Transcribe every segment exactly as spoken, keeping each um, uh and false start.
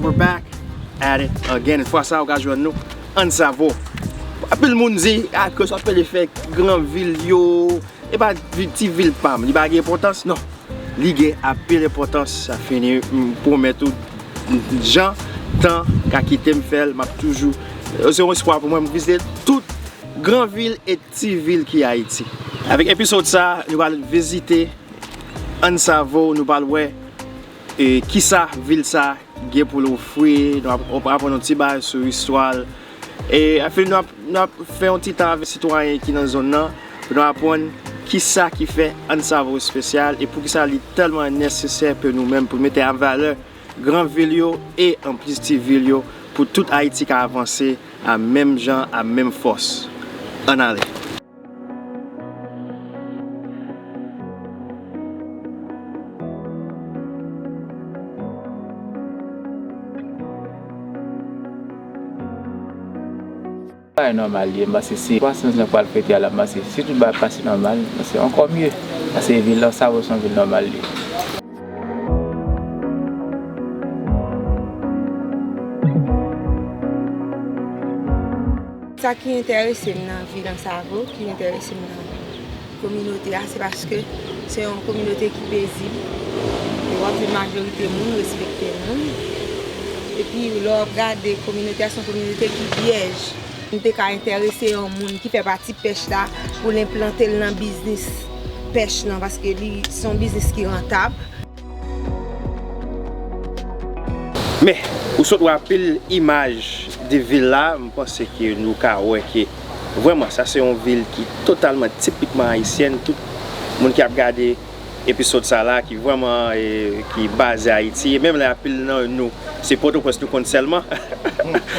We're back at it again. Fwa sa, ou ka jwenn nou Ansavo. Anpil moun di, a, ke sa pede fè gran vil yo, e pa vi-, ti vil pa m, li pa gen enpòtans, non. Li gen anpil enpòtans, sa fini, m pwomèt ou, jan tan ka kite m fè l, m ap toujou, se yon espwa pou mwen, m vizite tout gran vil e ti vil ki Ayiti. Avèk episode sa, nou pral vizite Ansavo, nou pral wè, e, kisa vil sa gen pou l ofri, nou ap, ap aprann yon ti bagay sou istwa l. E, anfen, nou ap, nou ap fè yon ti tan avèk sitwayen ki nan zòn nan, pou nou aprann kisa ki fè Ansavo espesyal e poukisa li tèlman nesesè pou nou menm, pou mete an valè gran vil yo e anplis ti vil yo, pou tout Ayiti ka avanse a menm jan, a menm fòs. Ann ale. Bagay nòmal li ye, m panse se twa san zan k pral fete a la, m panse si tout bagay pase nòmal, m panse ankò mye. Paske vil Ansavo se yon vil nòmal li ye. Sa ki enterese m nan vil Ansavo, ki enterese m nan kominote a, se paske se yon kominote ki pezib. E w ap jwenn majorite moun respekte moun. Epi lè w ap gade kominote a, se yon kominote ki pyèj. M te ka enterese yon moun ki fè pati pèch la pou l enplante l nan biznis pèch lan, paske li se yon biznis ki rantab. Men, ou sot wè anpil imaj de vil la, m panse ke nou ka wè ke vrèman sa se yon vil ki totalman tipikman ayisyèn. Tout moun ki ap gade episode sa la, ki vrèman, e, ki baze Ayiti, e menm lè anpil nan nou se Pòtoprens nou konn sèlman,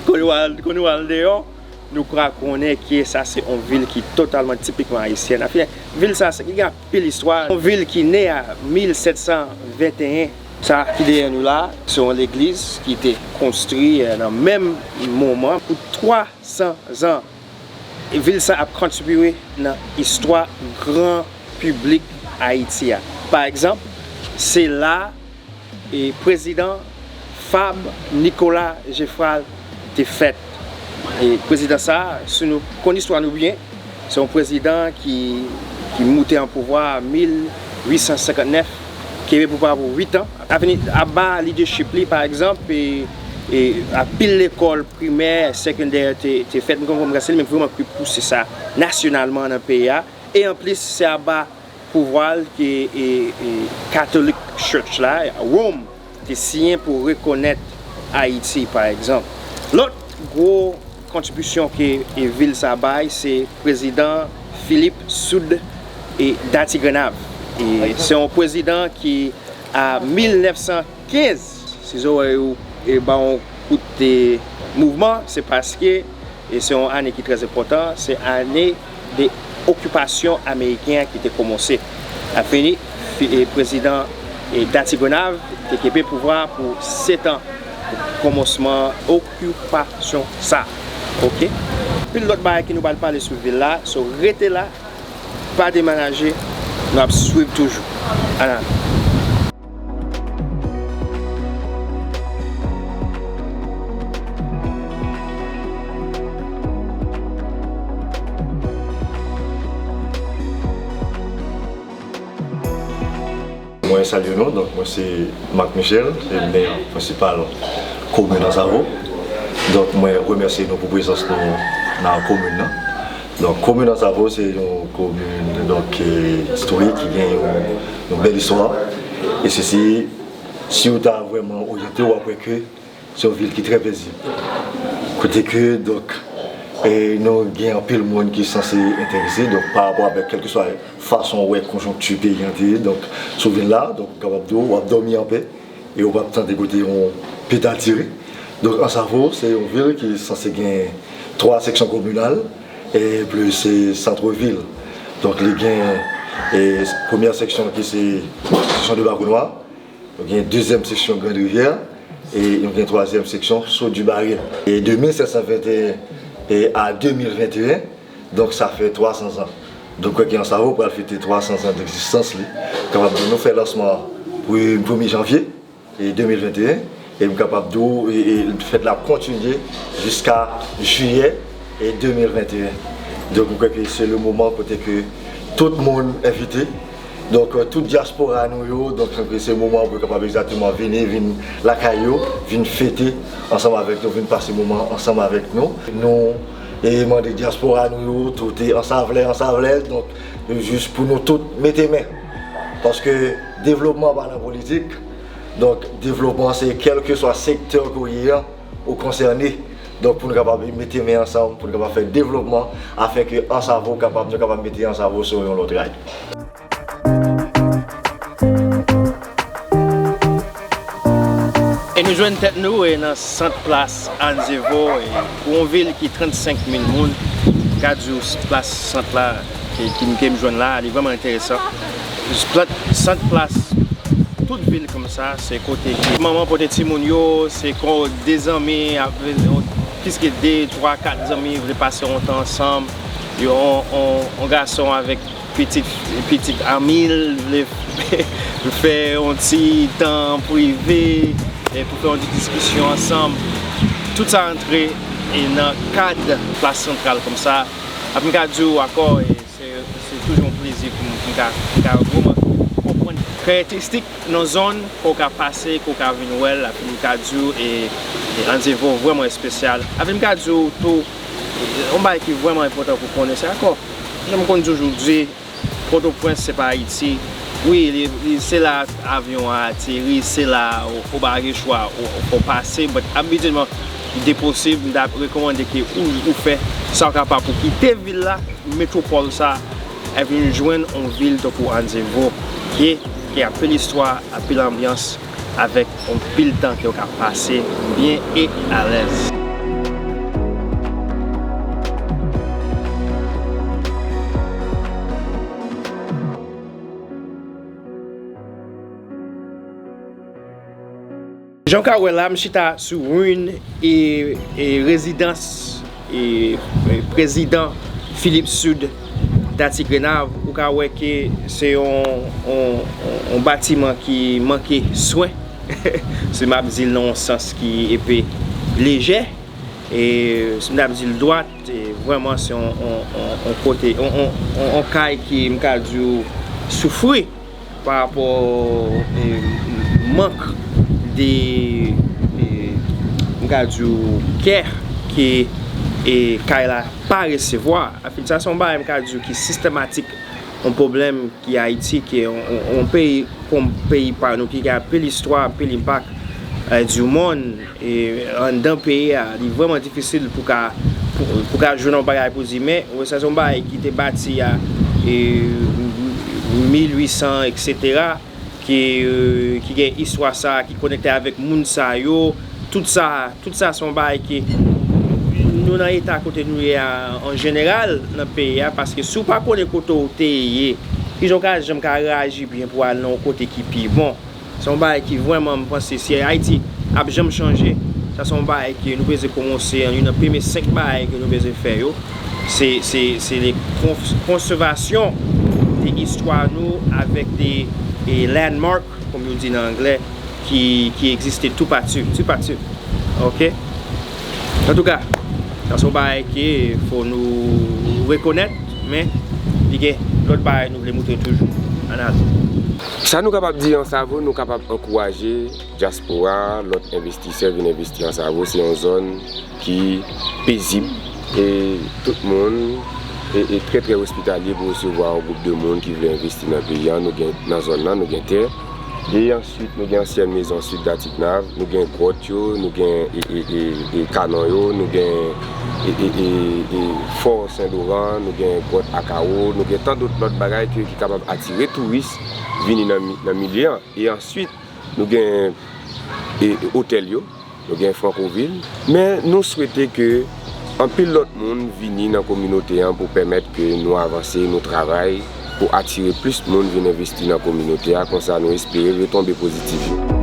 kon nou al, kon nou al deyò, nou ka konnen ke sa se yon vil ki totalman tipikman ayisyèn. Anfen, vil sa, se, li gen anpil istwa. Yon vil ki ne a mil sèt san venteyen. Sa ki dèyè nou la, se yon legliz ki te konstwi, e, nan menm moman pou twa san zan. E vil sa ap kontribye nan istwa gran piblik Ayiti a. Pa egzanp, se la e prezidan Fabre Nicolas Geffrard te fèt. E prezidan sa a, si nou konn istwa nou byen, se yon prezidan ki, ki moute an pouvwa an mil uit san senkantnèf, kenbe pouvwa pou uit an. Avni, anba lidèchip li, pa egzanp, e, e anpil lekòl primè, segondè te, te fèt, m konn kòm se li, men vrèman ki pouse sa nasyonalman nan peyi a. E anplis, se anba pouvwa l ke, e, e, Catholic Church la, Wòm, te siyen pou rekonèt Ayiti, pa egzanp. Lòt gwo kontribisyon ke, e, vil sa bay, se prezidan Philippe Soud, e, Datigrenav. E se yon prezidan ki, a mil nèf san kenz, si zòrèy ou, e, ba yon kout, e, mouvman, se paske, e se yon ane ki trè enpòtan, se ane de okipasyon ameriken an ki te kòmanse. Avni, fi-, e, prezidan, e, Datigrenav te kenbe pouvwa pou sèt an, kòmansman okipasyon sa. Oke? Anpil lòt bagay ke nou pral pale sou vil la, so rete la, pa demanaje, n ap swiv toujou. Ann ale. Mwen salye nou, donk mwen se Marc Michel, se mè prensipal komin Ansavo. Donk mwen remèsye nou pou prezans nou nan komin nan. Donk komin Ansavo se yon komin, donk, e, istorik ki gen yon, yon bèl istwa. E se, se, si ou ta vrèman oryante, w ap wè ke se yon vil ki trè pezib. Kote ke, donk, e, nou gen anpil moun ki sanse enterese, donk, pa rapò avèk kèlkeswa fason w wè konjonkti peyi an te ye, donk, sou vil la, donk, ou kapab di w, w ap dòmi anpè, e w p ap tande kote yon peta tire. Donk, Ansavo, se yon vil ki sanse gen twa seksyon kominal, e plis, e, sant vil. Donk, li gen, e, premyè seksyon ki se seksyon de Bakonwa, nou gen dezyèm seksyon Grand Rivière e nou gen twazyèm seksyon Saut du Baril. E de mil sèt san venteyen e a de mil venteyen, donk sa fè twa san zan. Donk, kwè ke Ansavo pral fete twa san zan degzistans li. Kapab di nou fè lansman an pou premye janvye e de mil venteyen. E m kapab di w, e, e fèt la ap kontinye jiska jiyè, e, de mil venteyen. Donk, m kwè ke se le moman kote ke tout moun envite. Donk, e, tout dyaspora nou yo, donk, m kwè ke se moman pou yo kapab egzakteman vini, vin lakay yo, vin fete ansanm avèk nou, vin pase moman ansanm avèk nou. Nou, e, mande dyaspora nou yo, tout e ansavlè, ansavlèz, donk, jis pou nou tout mete men. Paske devlopman pa nan politik. Donk, devlopman se kèlkeswa sektè ke w ye an, ou konsène. Donk, pou nou kapab mete men ansanm, pou nou kapab fè devlopman, afin ke Ansavo kapab, nou kapab mete Ansavo sou yon lòt ray. E nou jwenn tèt nou, e, nan sant plas Anzevo, e, pou yon vil ki trannsenk mil moun, ka di w plas sant la, ke, ke, ke m jwenn la, li vrèman enteresan. Plas, sant plas, tout vil konsa, se kote ke manman pote timoun yo, se kon de zanmi, ap, plis ke de, twa, kat zanmi vle pase yon tan ansanm. Yo, on, on, on gason avèk pitit, pitit anmi l, vle fè yon ti tan prive, e pou fè yon ti diskisyon ansanm. Tout sa antre, e, nan kad plas santral konsa. Apre m ka di w ankò, e, se, se toujou yon plezi pou m, pou m ka, pou m ka vrèman konprann karakteristik nan zòn, ke w ka pase, ke w ka vin wè l, apre m ka di w, e, e Anzevo vrèman espesyal. Apre m ka di w tou, e, yon bagay ki vrèman enpòtan pou konnen, se ankò, jan m konn toujou di, Pòtoprens se pa Ayiti. Wi, li, li, se la avyon an ateri, se la ou, ou pa gen chwa, ou, ou fò pase, but abityèlman, li te posib, m t ap rekòmande ke ou, ou fè sa w kapab pou kite vil la, metwopòl sa, epi nou jwenn yon vil tankou Anzevo, ki, ki anpil istwa, anpil anbyans, avèk anpil tan ke w ka pase byen e alèz. Jan w ka wè la, m chita sou rin e, e rezidans e, e prezidan Philippe Sud Dati Grenav, ou ka wè ke se yon, yon, yon, yon batiman ki manke swen. Si m ap di l nan yon sans ki enpe lejè, e si m t ap di l dwat, e vrèman se yon, yon, yon, yon kote, yon, yon, yon, yon kay ke m ka di w soufri. Pa rapò, e, mank de, e, m ka di w, kè ke, e, kay la pa resevwa. Anfen, sa se yon bagay m ka di w ki sistematik, yon pwoblèm ki Ayiti, ki yon, yon, yon peyi kòm peyi pa nou, ki gen anpil istwa, anpil enpak, e, du monde. E anndan peyi a, li vrèman difisil pou ka, pou, pou ka jwenn yon bagay pou di, men, sa se yon bagay ki te bati a, e, mil uit san, etsetera, ki, e, ki gen istwa sa, ki konekte avèk moun sa yo, tout sa, tout sa se yon bagay ki nou nan eta kote nou ye a, an jeneral, nan peyi a, paske si w pa konnen kote w te ye, kijan w ka janm ka reyaji byen pou al nan yon kote ki pi bon? Se yon bagay ki vrèman, m panse, si Ayiti ap janm chanje, sa se yon bagay ke nou bezwen kòmanse, youn nan premye senk bagay ke nou bezwen fè yo, se, se, se le kons-, konsèvasyon de istwa nou avèk de, e, landmark, kòm yo di nan anglè, ki, ki egziste toupatou, toupatou. Oke? Antouka, sa se yon bagay ke fò nou rekonèt, men li gen lòt bagay nou vle moutre toujou. Ann ale. Sa nou kapab di Ansavo, nou kapab ankouraje dyaspora, lòt envestisè vin envesti Ansavo. Se yon zòn ki pezib e tout moun e, e trè, trè ospitalye pou resevwa yon gwoup de moun ki vle envesti nan peyi a. Nou gen, nan zòn nan, nou gen tè. E answit, nou gen ansyen mezon Sud Dati Grenav, nou gen gwòt yo, nou gen, e, e, e, e kanon yo, nou gen, e, e, e, e, Fò Sen Doran, nou gen gwòt Akawo, nou gen tan dòt lòt bagay ke, ki kapab atire touris vini nan mi-, nan milye an. E answit, nou gen, e, e, otèl yo, nou gen Francoville. Men nou swete ke anpil lòt moun vini nan kominote an pou pèmèt ke nou avanse, nou travay pou atire plis moun vin envesti nan kominote a. Konsa nou espere retonbe pozitif yo.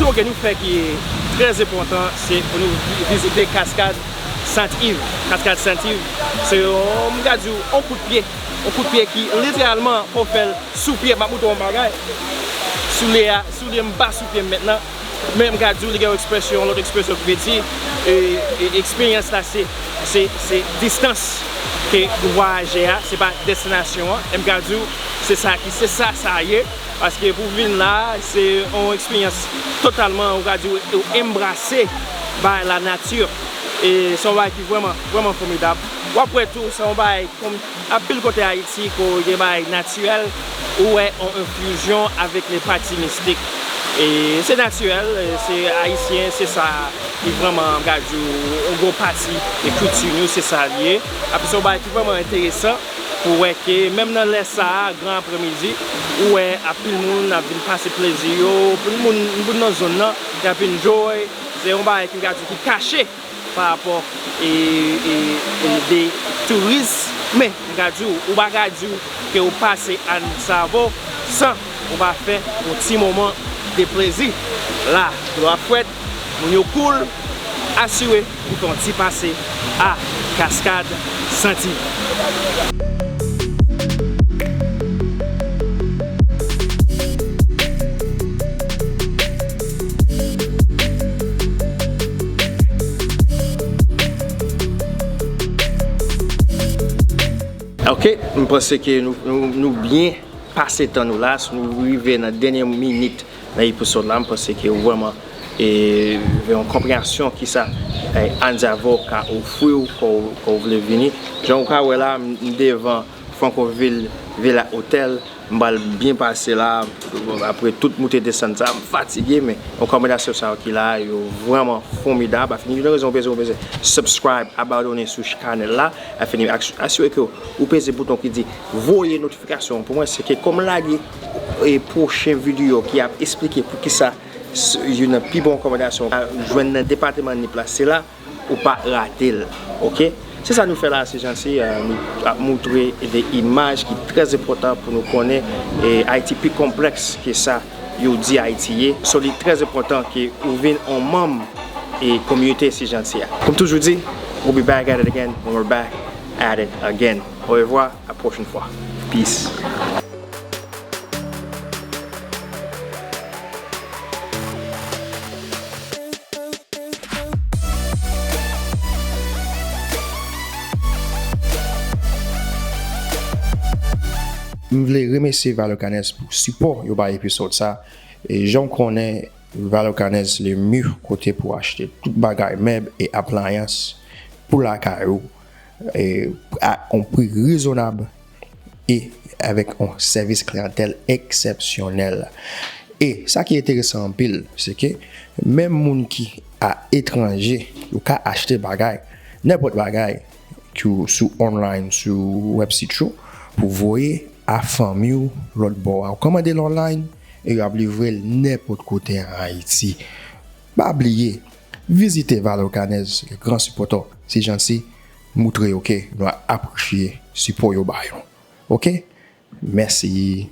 Ke nou fè ki trè enpòtan, se pou nou vi-, vizite Kaskad Sent Iv. Kaskad Sent Iv, se yon, m ka di w, yon kout pye. Yon kout pye ki literalman, fò w fè l sou pye. M ap montre w yon bagay. Soulye a, soulye m pa sou pye m mentnan. Men m ka di w, li gen yon ekspresyon, yon lòt ekspresyon ki vle di, e, e, eksperyans la, se, se, se distans ke ou vwayaje a, se pa destinasyon an. E m ka di w, se sa ki, se sa sa ye. Paske pou w vin la, se yon eksperyans totalman, ou ka di, ou, ou anbrase bay lanati. E se yon bagay ki vrèman, vrèman fòmidab. W ap wè tou, se yon bagay kòm anpil kote Ayiti, ke w gen bagay natirèl, ou wè yon enfizyon avèk le pati mistik. E se natirèl, e se ayisyen, se sa ki vrèman, m ka di w, yon gwo pati de kilti nou, se sa l ye. Epi se yon bagay ki vrèman enteresan. Pou wè ke menm nan lè sa a, gran aprèmidi, ou wè anpil moun ap vin pase plezi yo, anpil moun, moun nan zòn nan, y ap enjoy. Se yon bagay ki, m ka di, ki kache pa rapò e, e, e de touris. Men, m ka di w, ou pa ka di w ke ou pase Annisavo san ou pa fè yon ti moman de plezi. La, dlo a frèt, moun yo cool, asire ou fè yon ti pase a Kaskad Sent Iv. Ok, m panse ke nou, nou, nou byen pase tan nou la, si nou rive nan dènye minit nan episode la, m panse ke ou vrèman e, yon konpreyansyon ki sa, e, Annisavo ka ofri w, kan w, kan w vle vini. Jan w ka wè la, m, m devan Francoville Villa Hotel, m pral byen pase la, apre tout moute desann sa, m fatige, men rekomandasyon sa yo ki la, yo vrèman fòmidab. Afini, yon rezon, bezwen, bezwen subscribe, abòne sou kanal la. Afini, as-, asire ke ou peze bouton ki di voye notifikasyon pou mwen, se ke kòm lage, e, pwochen videyo ki ap esplike poukisa s-, youn nan pi bon rekòmandasyon a jwenn nan depatman Nip la, se la, ou pa rate l. Ok? Se sa nou fè la, se janti, e, nou ap moutre de imaj ki trè enpòtan pou nou konnen, e, Ayiti pi konplèks ke sa yo di Ayiti ye. So, li trè enpòtan ke ou vin yon manm e kominote se janti a. Kòm toujou di, we'll be back at it again when we're back at it again. Orevwa, a pwochen fwa. Peace. M vle remèsye Valor Cannes pou sipò yo bay episode sa. E jan w konnen, Valor Cannes le mieux kote pou achte tout bagay mèb e aplayans pou lakay ou, e a yon pri rezonab e avèk yon sèvis kliyantèl eksepsyonèl. E sa ki enteresan anpil, se ke menm moun ki a etranje, yo ka achte bagay, nenpòt bagay, ki w sou online, sou website yo, pou voye a fanmi w lòt bò a. Ou kòmande l online e yo ap livre l nenpòt kote an Ayiti. Pa bliye, vizite Valor Cannes, le grand supporter, se janti, moutre yo ke nou apresye sipò yo ba yo. Ok? Mèsi.